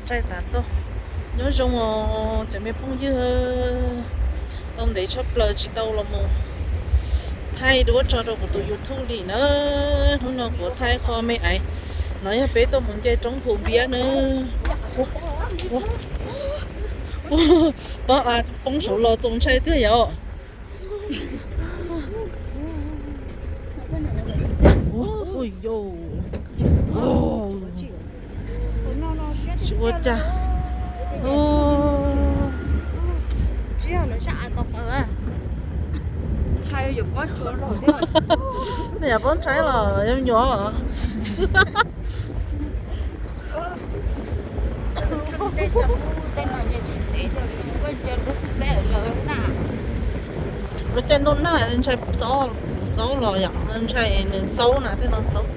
Tsaij tas tuaj. Nyob zoo os cov me phooj ywg, tau ntev tshaj plaws tsis tau los mus thaij duab tso rau kuv tus YouTube li na. Hnub no kuv thaij qho me aiv no yog peb tuaj mus nce roob Phu Npiab na. Pob av poob saud los txaus ntshai tiag yom. Tsis ua cas. Nej yuav pob ntshai los yog nyuam. Lub caij ntuj nag ntshai xaub, xaub los yom, ntshai nws xaub na, tej no xaub.